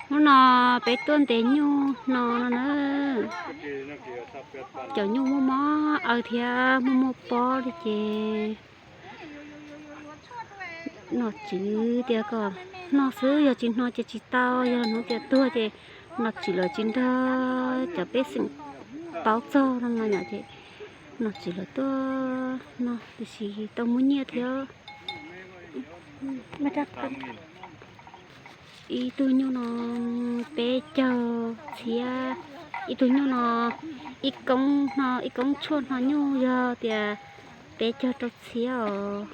Hnub no peb tuaj ntes nyuj hno no na. Cov nyuj muaj mob aw thiab muaj muaj pob li ces nom tswv tias kom hno xwb, yog tsis hno ces tsis tau, yog hnub tias tuag ces nom tswv lawv tsis nrog cov pej xeem paub txog no no ces nom tswv lawv tuaj no tiam sis tau muab nyiaj thiab. Ib tug nyuj no peb caug txhiab, ib tug nyuj no ib koob hno, ib koob tshuaj hno nyuj yog tias peb caug rau txhiab os.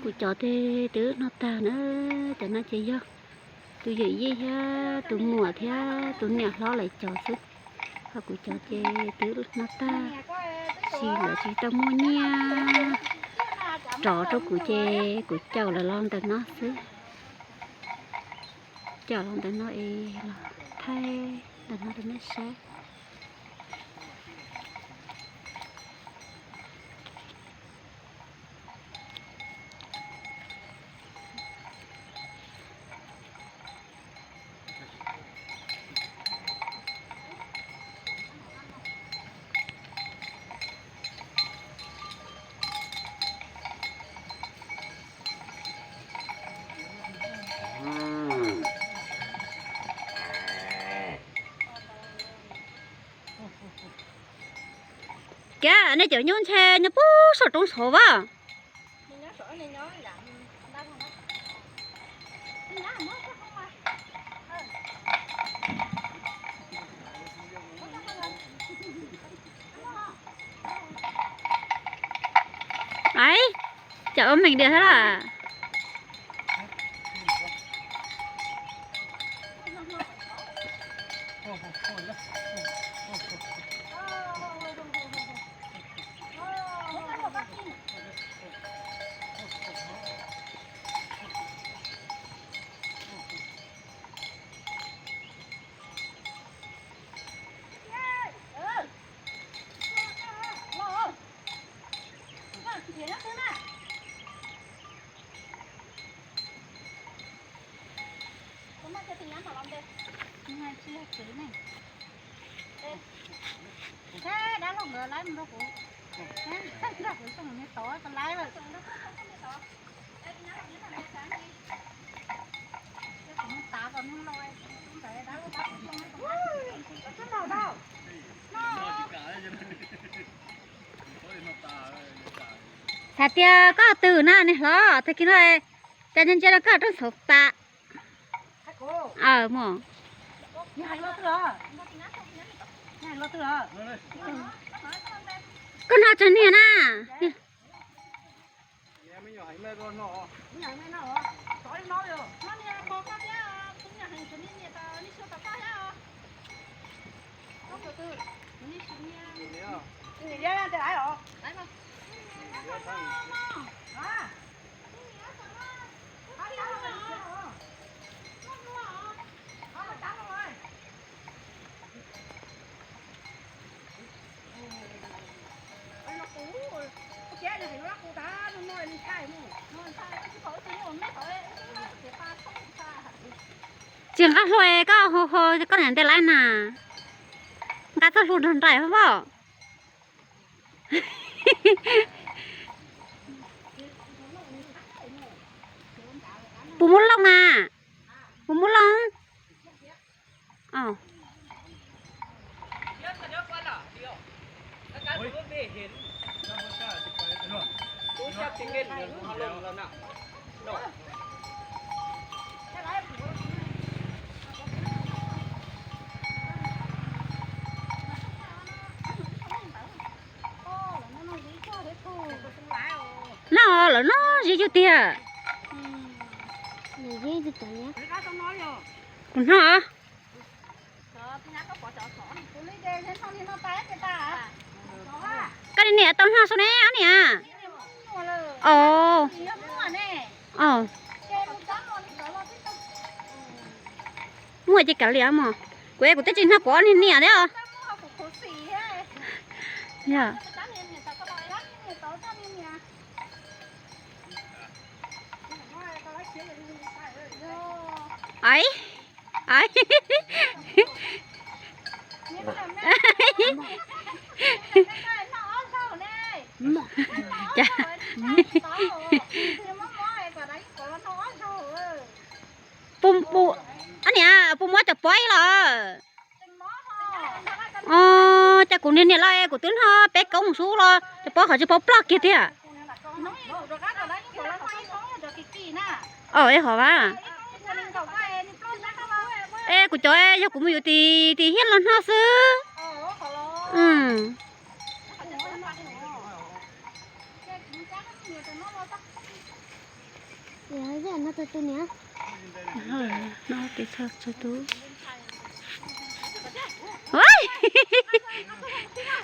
Kuv cov ces twb hno tag na, cov no ces yog tus yawm yij thiab tus muam thiab tus niam hlob lawv cov xwb. Ho kuv cov ces twb hno tag, tab sis lawv tsis tau muaj nyiaj rov rau kuv ces kuv caum lawv los ntawm no xwb. Caum los ntawm no es los thaij ntawm no rau nej saib. Kiag nej cov nyuj ntshe nyob puag saum roob saud as. Ai, cov ua meem diam thiab las. Dab laug nkawd laib mus rau kuv, nrog kuv xyoo niag tod ko laib lawm. Hais tias koj twg na niag hlob, tag kis no cas ntsia ntsia no koj rooj txhaum tas. Aw, mus. Koj no tsawg niag na? Tsis nqa hlua koj hu hu koj niam nte laib na. Nqa txoj hlua nrog nraim hos. Puas muaj loj na? Puas muaj loj? No lawm no zib cug tiag. Kuv noj. Koj niam niam tau noj xwb ne ob niam. Os. Muaj ces kav liam mog. Kuv es kuv twb tsis noj kuv ob niag niam thiab os. Ai, ai. Puas, puas, ob niam, puas muab cov pob ib los? Os, cas kuv niag niam loj es kuv twb noj peb koob xwb los cov pob qhov tsis paub ploj kiag tiag. Os, es hov vas. Es kuv cov yog kuv mus yuav tim, tim hiab los noj xwb.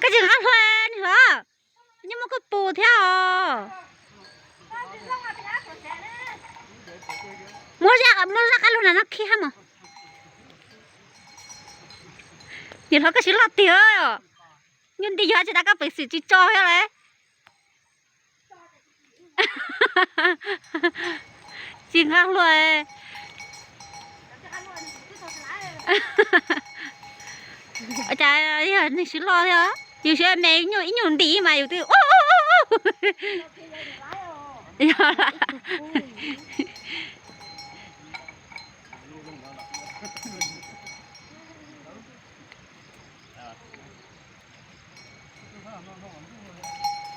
Koj tsis nqa hlua niag hlob, nyob muab koj pus thiab os. Muab zaj, muab zaj qab lug na no khi hab mog. Niam hlob koj siab loj tiag, nyuj nti yog tsis tas koj peev xwm tsis tso thiab lawm. Tsis nqa hlua. Cas yog neeg siab loj thiab, yus siab me ib nyuag ntim mas yus twb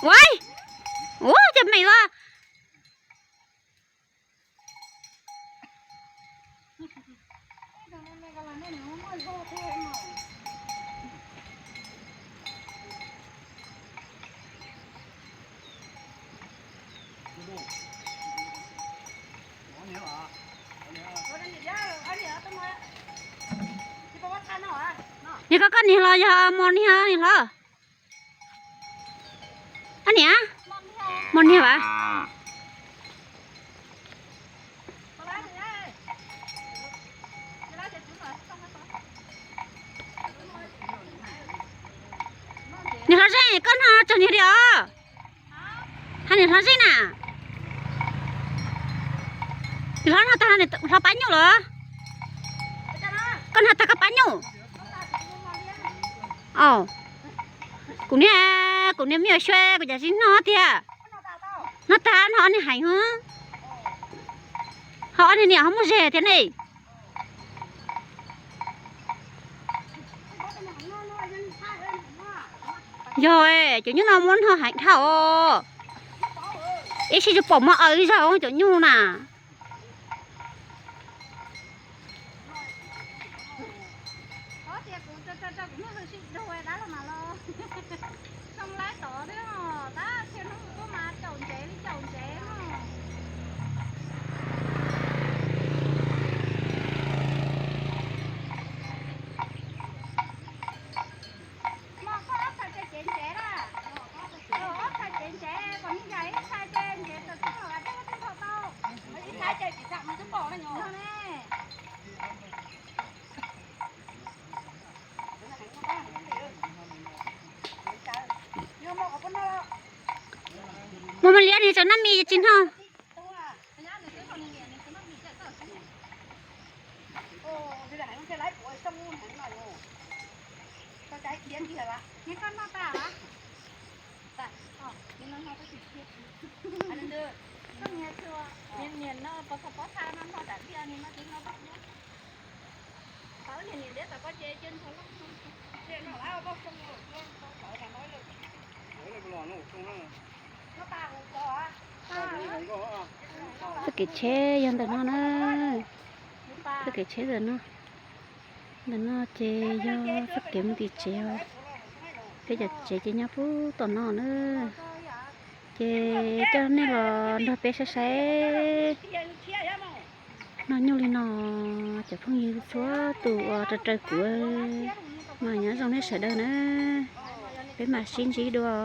Ua, ua cas me os. Yog koj, koj niag los yog mos niag, niag hlob? Ob niag, mos niag vas. Niag hlob Zeej, koj noj tso niag li os. Hab niag hlob Zeej na. Niag hlob noj tag, hlob pab nyuj los? Koj noj tag koj pab nyuj. Kuv niag, kuv niag me nyuam xyuas kuv cas tsis noj tiag. Noj tag noj ob niag heev. Ho ob niag niam ho muaj zog thiab ne. Yog, cov nyuj no muab noj heev dhau os. Ib sij tsis pom mov aws ib zaug cov nyuj na. Mus mas liab ni tsav nab mis tsis noj. Txoj kev tsheb yog ntawm no na. Txoj kev tsheb ntawm no. Ntawm no ces yog txoj kev mus tim tsev os. Peb cov tsev ces nyob puag tom no na. Ces coj nej los nrog peb saib saib. Cov phooj ywg txhua tus uas raws raws kuv, mas nyob zoo nej sawv daws na, peb mam sib ntsib dua.